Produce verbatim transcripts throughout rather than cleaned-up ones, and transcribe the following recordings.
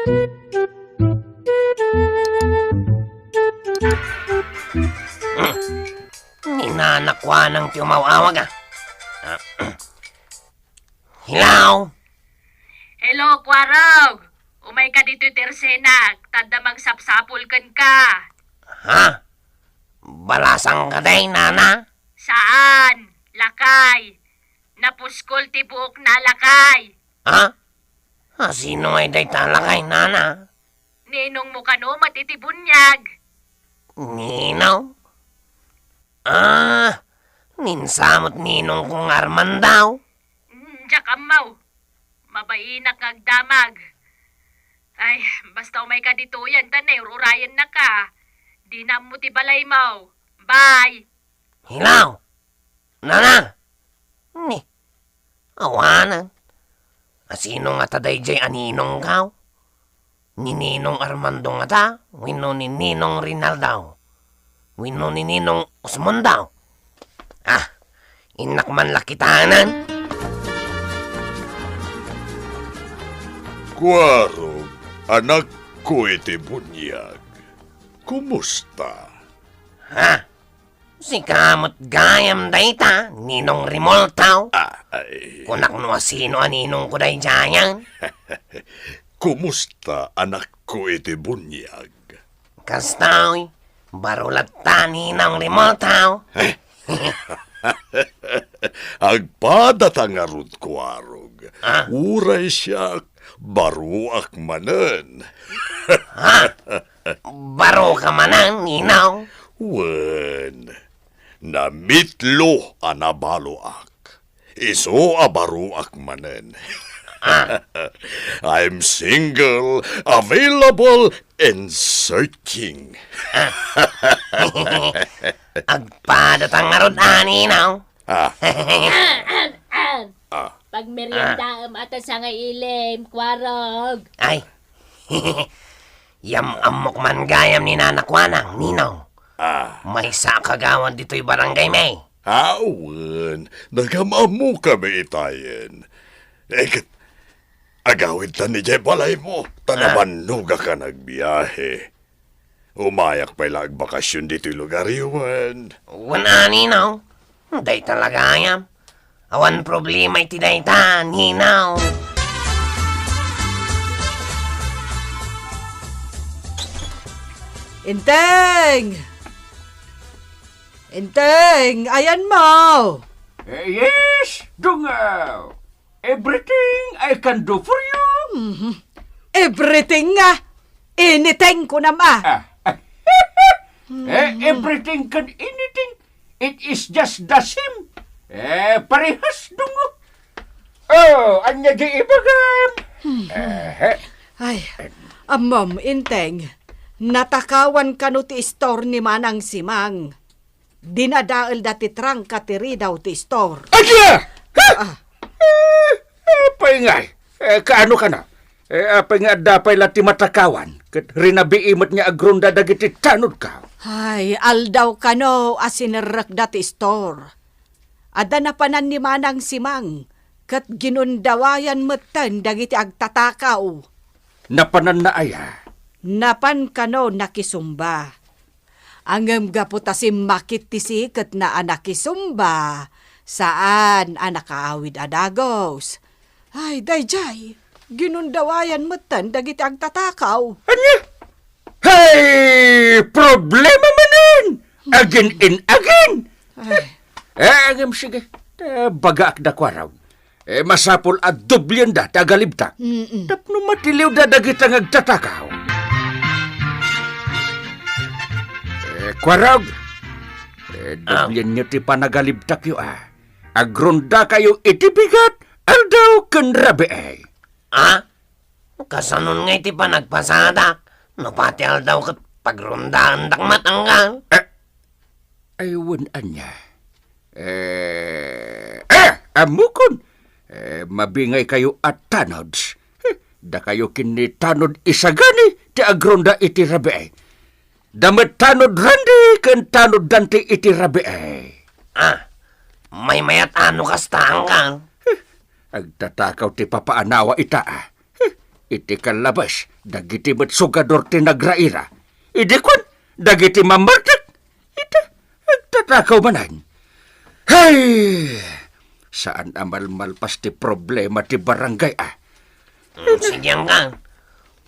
Hmm. Ni Nana Kuanang ti umaw-awag, ah. Ah. Hello? Hello, Kuarog. Umayka ditoy tersenak, ta adda mangsapsapul kenka. Ha? Balasangka, day, Nana? Saan, lakay. Napuskol ti buokna, lakay. Ha? Asino ngay dayta, lakay, Nana? Ninongmo kano met iti buniag. Ninong? Ah, ninsamo't ninongko nga Armando. Mm, diak ammo. Mabainak nga agdamag. Ay, basta umayka ditoyen ta naur-urayennaka. Dina ammo ti balaymo. Bye. Hello? Nana? Ni, awanan. Asino ngata daydiay a ninongko? Ni Ninong Armando ngata, wenno ni Ninong Rinaldo? Wenno ni Ninong Osmundo? Ah, innak man la kitaen. Kuarog, anakko iti buniag. Kumusta? Ha? Sika met gayam dayta, Ninong Rimulto. Ah, ay. Kunak no asino a ninongko daydiayen. Kumusta, anakko iti buniag? Kastoy, baro latta, Ninong Rimulto. Agpadata ngarud, Kuarog. Ah? Uray siak, baroak manen. Ha? Baroka manen, Ninong? Wen, namitlo a nabaloak. Isu a baroak manen. Ah. I'm single, available, and searching. Ah. Agpadata ngarud, a, Ninong. Ah. Ah. Pagmeriendaem a ta sangailim, Kuarog. Ay. Yam-ammok man gayam ni Nana Kuanang, Ninong. Ah. Maysa a kagawad ditoy barangay mi. Awan, nagam-ammokami itayen. Eh, ket, agawidtan idiay balaymo, ta Ah. nabannogak a nagbiahe. Umayak pay la agbakasyon ditoy lugar, wen. Wen, a, Ninong. Dayta la gayam. Awan problema iti dayta, Ninong. Inteng! Inteng, ayanmo! Eh, yes, Dungaw. Everything I can do for you. Mhm. Everything nga. Anything, kunam, a. Ah. Eh, everything can anything. It is just the same. Eh, parehas, Dungo. Oh, ania di ibagam? Mhm. Eh, Ay, ammom, Inteng, natakawan kano ti istor ni Manang Simang. Dinadaelda ti trangka ti ridaw ti istor. Adda! Ha? Ah. Eh, apay ngay? Eh, kaano kana? Eh, apay nga adda pay la ti matakawan, ket rinabii met nga agronda dagiti tanodko? Ay, aldaw kano a sinerrekda ti istor. Adda napanan ni Manang Simang, ket ginundawayan metten dagiti agtatakaw. Napananna aya? Napan kano nakisumba. Ngem gapu ta simmakit ti siketna a nakisumba, saan a nakaawid a dagus. Ay, daydiay, ginundawayan metten dagiti agtatakaw. Ania? Hay, problema manen! Agin in agin! Ay. Eh, ngem sige, ta bagaak da Kuarog. Eh, masapul a doblienda ti agalibtak. Mm-mm. Tapno matiliwda dagita nga agtatakaw. Eh, Kuarog, eh, Ah. doblienyo ti panagalibtakyo, a. Agrondakayo iti bigat, aldaw ken rabii. Ah? Kasanon nga iti panagpasadak, no pati aldaw ket pagrondaandak met anggan? Eh, ay, wen ania? Eh, eh, ammokon. Eh, mabingaykayo a tanods. Eh, dakayo ken ni tanod isagani ti agronda iti rabii. Da met tanod randi ken tanod danti iti rabii. Ah, maymayat a no kasta angkan? Eh, agtatakaw ti papaanawa ita, a. Eh, Iti kallabas, dagiti met sugador ti nagraira. Idi kuan, dagiti mammartek, ita, agtatakaw manen. Hay! Saan a malmalpas ti problema ti barangay, a. Mm, sige, anggan.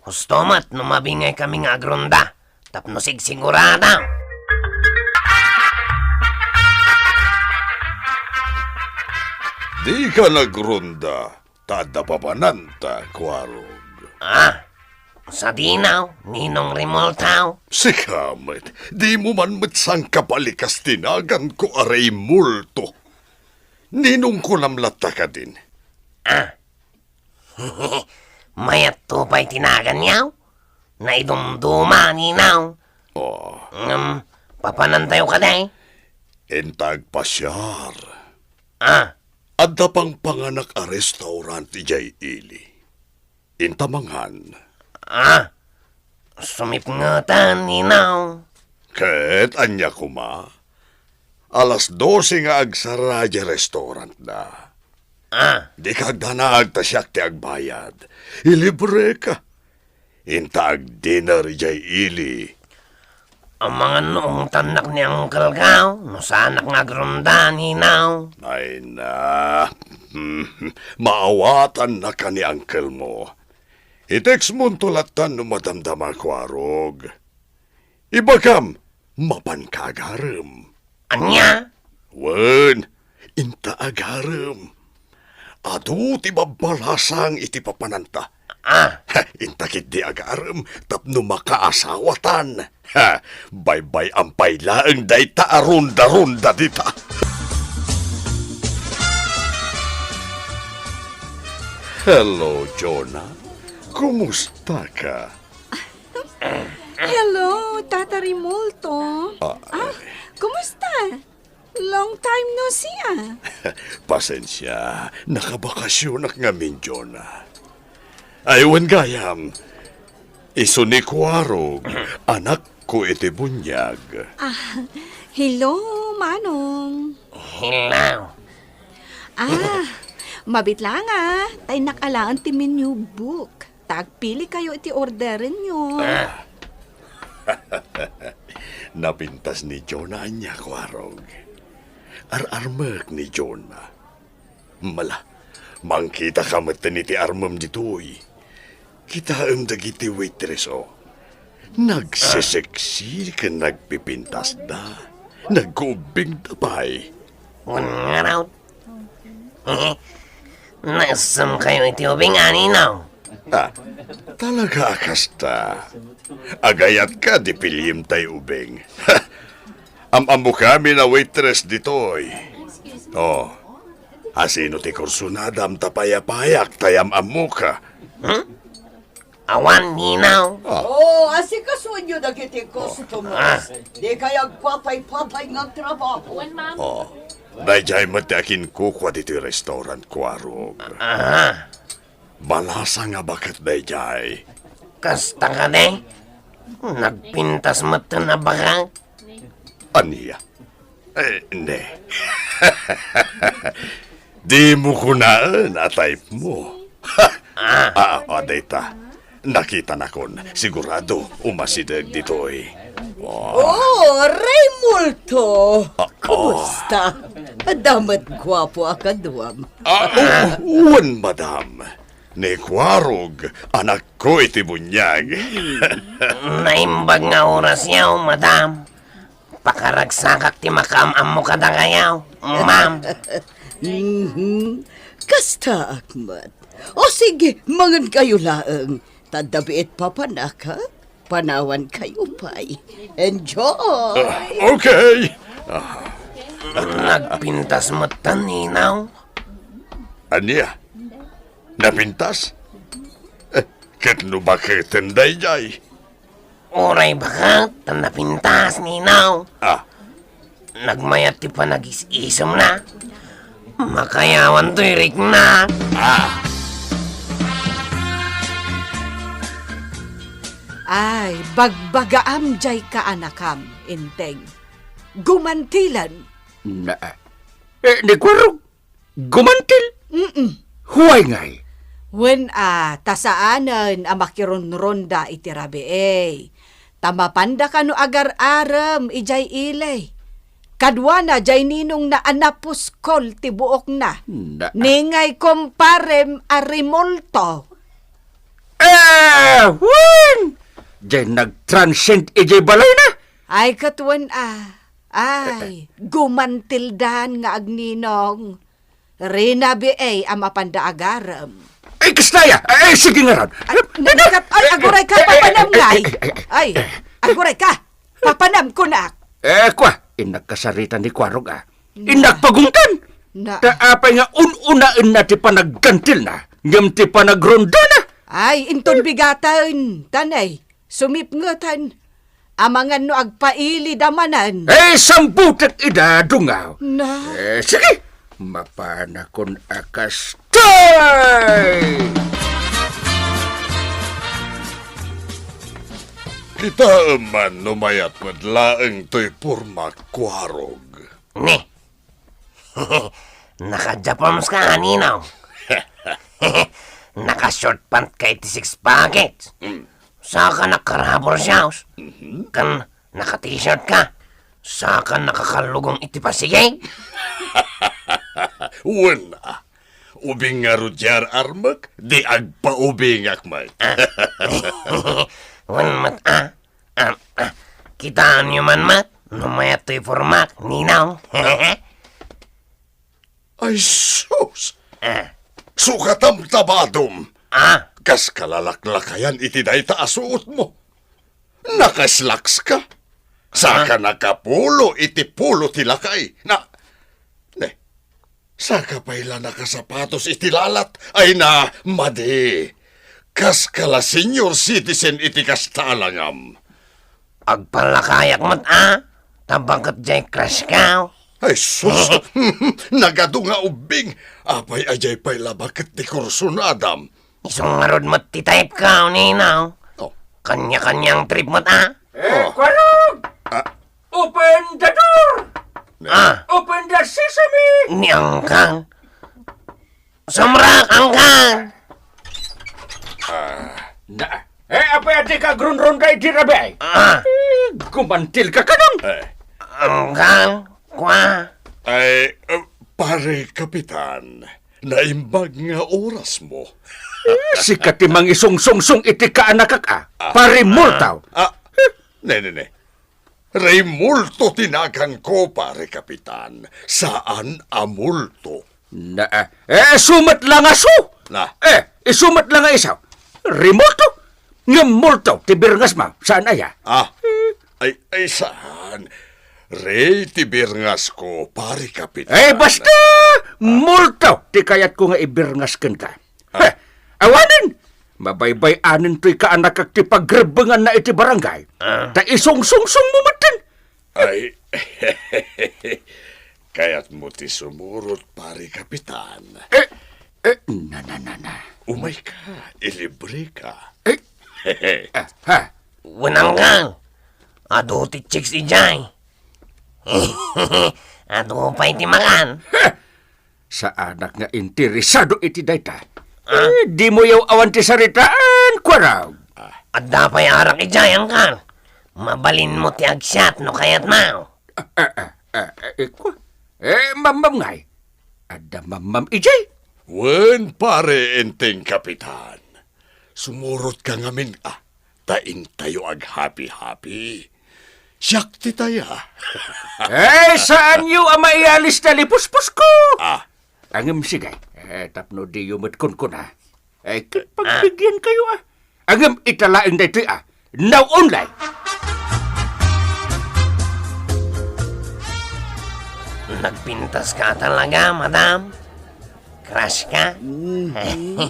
Husto met no mabinngay kami nga agronda tapno sigsigurado. Dika nagronda, ta adda papananta, Kuarog. Ah, sadino, Ninong Rimulto? Sika met, dimo man met sangkabalikas ti naganko a Rimulto. Ninongko lam latta kadin. Ah. Mayatto pay ti naganyo? Naidumduma, Ninong. Oh. Ngem, papanantayo kadi? Inta agpasiar. Ah. Adda pangpanganak a restaurant idiay ili. Inta mangan. Ah, sumipngeten, Ninong. Ket ania koma? Alas dose nga agsara diay restaurantda. Ah. Dika agdanag ta siak ti agbayad. Ilibreka. Inta agdinner idiay ili. Amangan no ungtannak ni uncle-ko, no saanak nga agronda, Ninong. Ay na. Maawatannaka ni uncle-mo. I-text-monto lattan no madamdama, Kuarog. Ibagam, mapanka agarem. Ania? Wen, inta agarem. Adu ti babbalasang iti papananta. Ah. Ha, inta ketdi agarem tapno makaasawatan. Ha, baybay-am pay laeng dayta a ronda-ronda dita. Hello, Jonah. Kumusta ka? Hello, Tata Rimulto. Ah, ah, eh. Kumusta? Long time no see, ah. Pasensya, nakabakasionak ngamin, Jonah. Ay, wen gayam, isu ni Kuarog, anakko iti buniag. Ah, hello, Manong. Hello. Ah, mabit lang, ah. Tay nakalaan ti menu book. Ta agpili kayo iti orderenyo. Ah. Napintas ni Jonah ania, Kuarog. Ar-armek ni Jonah. Mala, mangkita ka metten iti armem ditoy. Kitaem dagiti waitress, o. Nagseseksi ken nagpipintasda. Nagkuubbingda pay. Wen ngarud. Naisem kayo iti ubing, a, Ninong? Ah, talaga a kasta. Agayatka di piliem tay ubing. Am-ammo kami a waitress ditoy. Oh, asino ti kursunadam ta payapayak tay am-ammoka? Hmm? Awan, Ninong. Ah. Oh, asikasuenyo dagiti customers. Ah. Dikay agpapay-papay nga trabaho. Wen, ma'am. Oh, daydiay met ti akinkukua ditoy restaurant, Kuarog. Ah. Balasang a baket daydiay. Kasta kadi? Nagpintas metten a baket? Ania? Eh, ne. Dimo kunaen a type mo. Ah. Ah, ah, dayta. Nakitanakon. Sigurado, umasideg ditoy. Oh. Oh, Raymulto! Ah, oh. Kumusta? Adda met guapo a kaduam. Ah, oh, wen, madam. Ni Kuarog, anakko iti buniag. Naimbag nga orasyo, madam. Pakaragsakak ti makaam-ammo kadakayo, ma'am. Mhm. Kastaak met. O sige, mangan kayo laeng. Ta adda biit papanak, ha? Panawan kayo pay. Enjoy! Ah, okay. Ah. Nagpintas met ta, Ninong. Ania? Napintas? Eh, ket no baketen daydiay? Uray baket ta napintas, Ninong. Ah. Nagmayat ti panagis-isemna. Makayawan toy rikna. Ah. Ay, bagbagaam jay kaanakam, Enteng. Gumantilen. Na, eh, ni Kuarog, gumantil? Mm-mm. Huway ngay. Wen a, ta saanen a makirunronda iti rabii. Ta mapanda kano agar-arem idiay ili. Kaduana diay ninongna a napuskol ti buokna. Na- Ni ngay kumparem a rimulto. Eh, wen! Diay nagtransient idiay balayna. Ay, ket wen a. Ay, gumantildan nga agninong. Rinabii a mapanda agarem. Ay, kasta aya! Ay, sige ngarud! Ay, nagkat-, ay, aguray ka, papanam ngay! Ay, aguray ka! Papanam kunak! Eh, kua, innak kasarita ni Kuarog, ah. Innak pagungtan! Na- Ta apay nga un-unaenna ti panaggantilna, ngem ti panagrondona? Ay, inton bigaten, tanay. Sumipngeten. Amangan no agpaili da manen. Eh, sambutek ida, dungaw. Na? Eh, sige. Mapanakon a kastay! Kitaem man no mayat met laeng toy pormak, Kuarog. Ni. Naka-Japons ka, ninong. Naka-short pant ka iti six pockets. Mm. Saka naka-rubber shoes. Mhm. Ken naka-t-shirt ka. Saka nakakallugong iti pasigig. Wen, ah. Ubing ngarud diay ar-armek, di agpaubingak met. Ah. Wen met, ah. Ah, ah, kitaenyo man met no mayat toy pormak, ninong. Ay, sus! Ah. Sukatam ta badom! Ah? Kas kalalaklakayan iti dayta a suotmo. Naka-slacks ka. Saka Ah? nakapulo iti pulo ti lakay. Na, ne, Saka pay la nakasapatos iti lalat ay na, madi. Kas ka la senior citizen iti kasta a langam. Agpallakayak met, a? Ta baket diay crush ka. Ay, sus! Nagadu nga ubbing! Apay a diay pay la baket ti kurson, Adam? Isu ngarud met ti type ka, Nino. Oh. Kanya-kanyang trip met, a? Eh, Oh. Kuarog! Ah. Open the door! Ah. Open the sesame! Ni Angkal. Sumrak, Angkal! Ah. Na, eh, apay a dika agrungrun ka iti rabii? Ah. Eh, gumantil ka kanon! Eh. Angkal, kua. Ay, eh, pare Kapitan, naimbag nga oras mo. Eh, sika ti mangisungsungsong iti kaanakak, a. Ah. Pare Multaw. Ah, ne, ne, ne. Rimulto ti naganko, pare Kapitan. Saan a multo. Na, eh, isu met la nga su! Na. Eh, isu met la nga isu. Rimulto? Ngem multo ti birngasmo, saan aya? Ah, ay, ay, saan? Ray ti birngasko, pare Kapitan. Eh, basta! Ah. Multo ti kayatko nga ibirngas kenka. Ah. Heh, awanen! Mabaybay-anen toy kaanakak ti pagrebbenganna iti barangay. Ah. Ta isungsungsongmo metten. Ay, kayatmo ti sumurot, pare Kapitan. Eh, eh, na, na, na, na. Umayka, ilibreka. Eh, ah, ha? Wen, Angkal. Adu ti chicks idiay. Adu pay ti makan. Heh! Saanak nga interesado iti dayta. Ah? Eh, dimo yaw-awan ti saritaan, Kuarog. Adda pay arak idiay, Angkal. Mabalinmo ti agsiat no kayatmo. Ah, ah, ah, ah, eh, kua. Eh, mammam ngay. Adda mammam idiay? Wen, pare Enteng Kapitan. Sumurot ka ngamin, a. Ta intayo aghapi-hapi. Siak ti taya. Eh, saanyo a maialis ta lipuspusko? Ah. Ngem sige, eh, tapno diyo met kunkuna. Eh, ket pagbigiankayo, a. Ngem ita laeng daytoy, a. Now only. Nagpintas ka talaga, madam. Crush ka? Mhm.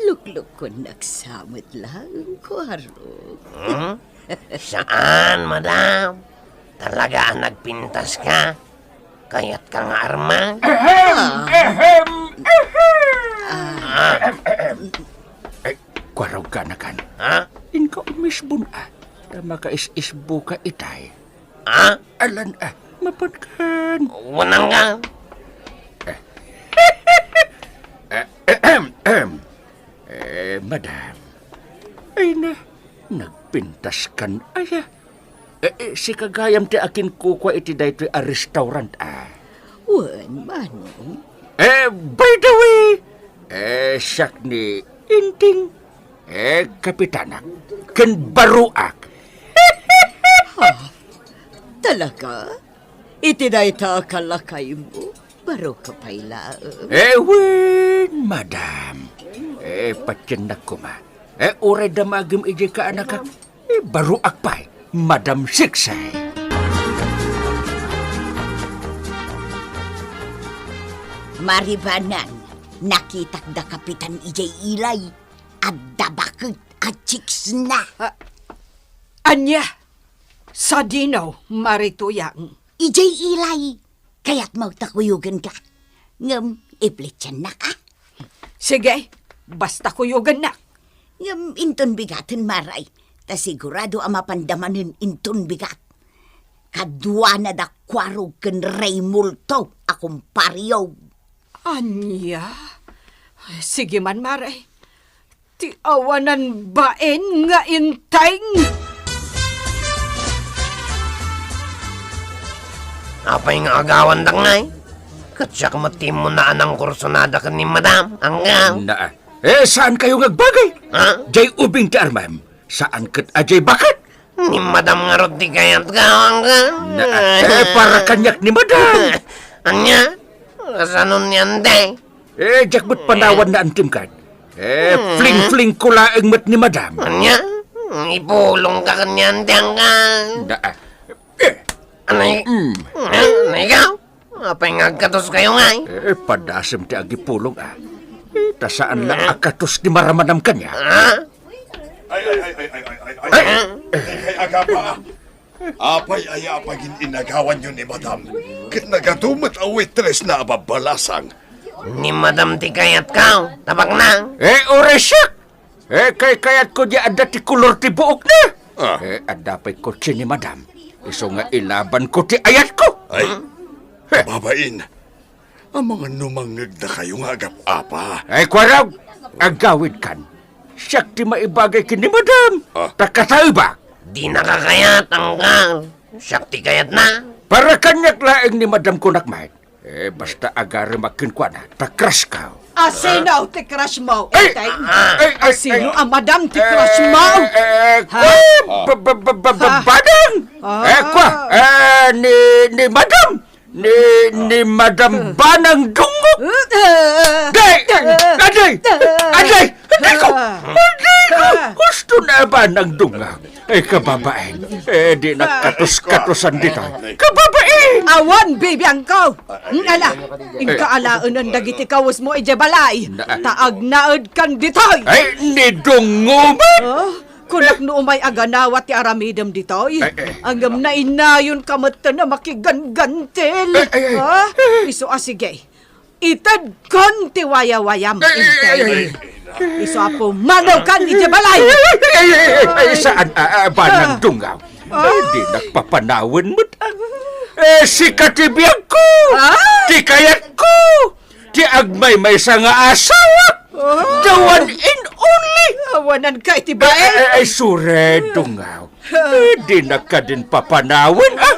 Luklukonnak sa met laeng, Kuarog. Hmm? Saan, madam. Talaga a nagpintas ka? Kayat ka nga arman? Ehem! Ah. Ehem! Ehem! Ah. Ehem, ehem. Eh, Kuarog, kaanakan. Ha? Inka umisbon, a. Ta makaisisbo ka itay. Ha? Alan, a, mapankan. Wanang ka. Eh. Eh, madam. Ay na, nagpintaskan aya. Eh, eh, sika gayam ti akinkukua iti daytoy a restaurant, a. Wen, Manong. Eh, by the way, eh, siak ni Inting. Eh, kapitanak, ken baruak. Ha? Talaga? Iti dayta a kalakaymo, baruka pay laeng. Eh, wen, madam. Eh, patiennak koma. Eh, uray damagem idiay kaanakak. Eh, baruak pay, Madam Siksi. Maribanan, nakitak da Kapitan idiay ilay. Adda baket a chicksna. Ah, ania? Sadino, Mari Tuyang? Idiay ilay. Kayatmo ta kuyogenka. Ngem iplitsannak, a. Sige, basta kuyogennak. Ngem inton bigaten, Mari, ta sigurado a mapanda manen inton bigat. Kaduana da Kuarog ken Rey Multo a kumpario. Ania? Sige man, Mari. Ti awanan bain nga inteng. Apay nga agawandak ngay? Ket siak met ti immuna a nangkursonada ken ni Madam, anggaw. Na, eh, saankayo nga agbagay? Ha? Jay ubing ti armam, saan ket a jay baket. Ni Madam ngarud ti kayatko, anggaw. Na, eh, para kaniak ni Madam. Ania? Kasano ni Ante? Eh, diak met panawan na antim kad. Eh, hmm, fling-fling ko laeng met ni Madam. Ania? Ipulongka ken ni Ante, anggaw. Da, ah. Eh. Anay? Mm. Eh, anay ka? Apay nga agkatoskayo ngay? Eh, padasem ti agipulong, a. Eh, ta saan la a katos ti maramanam kaniak. Ah? Ay, ay, ay, ay, ay, ay, ay, ay. Ay, ay, agapa. Apay aya a pagin-inagawanyo ni Madam? Ket nagadu met a waitress na a babbalasang. Ni Madam ti kayatko, tabakna. Eh, uray siak! Eh, kaykayatko di adda ti kolor ti buokna. Ah. Eh, adda pay kotse ni Madam. Isu nga ilabanko ti ayatko. Ay, eh, babain. Amangan no mangngegdakayo nga agap-apa. Ay, Kuarog, agawidkan. Siak ti maibagay ken ni Madam. Ah. Ta kataebak. Dinaka kayat, anggaw. Siak ti kayatna. Para kaniak laeng ni Madam kunak met. Eh, basta agaremak kenkuana, ta crush ka. Asino ti crush mo, Ay! Enteng? Ay! Ay! Asino a madam ti crush mo? Eh, eh, Ha? eh, ba-, ba-, ba-, ba-, ba-, Ha? Banang! Ah. Eh, kwa, eh, ni, ni madam! Ni, ni Madam Banang Dungog! Eh, eh, Di! eh, Adi! eh, Adi! Adi ko! eh, Adi ko! eh. Gusto na ba ng dunga? Ay, kababain. Eh, di nagkatos-katosan dito. Kababain! Awan, bibiang ko! Ala, inka alaenan dagiti kawes mo idiay balay. Na- Ta agnaed kan ditoy. Ay, ni Dungo man! Oh, kunak no umay aganawa ti aramidem ditoy. Ay, ay. Ngem nainayon ka met ta na makigangantil. Ay, ay, ay. Ha? Isu a sige. Itedkon ti wayawayam, Ay, ay, ay, Enteng. ay, ay. Isu a pumanaw kan idiay balay. Ay, ay, ay, ay, ay, saan, ah, ah, banang dungaw? Ah. Ay, di nagpapanawen met, ah. Eh, sika ti biagko. Ah. Ti kayatko. Ti agmaymaysa nga asawa. Ah. The one and only. Awanan ka iti baet. Eh, eh, ay, sure, dungaw. Eh, di na kadin papanawen, ah.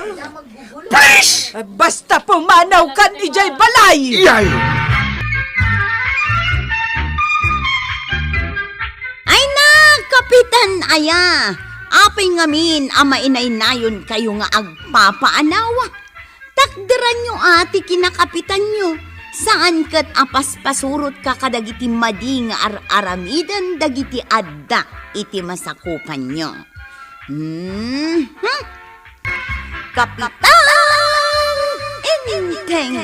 Please! Basta pumanaw kan idiay balay! Yay! Ay na, Kapitan aya! Apay ngamin a mainaynayonkayo nga agpapaanaw? Takderanyo a ti kinakapitanyo, saan ket a paspasurotka kadagiti madi nga ar-aramiden dagiti adda iti masakupanyo. Mhm. Kapitan Enteng.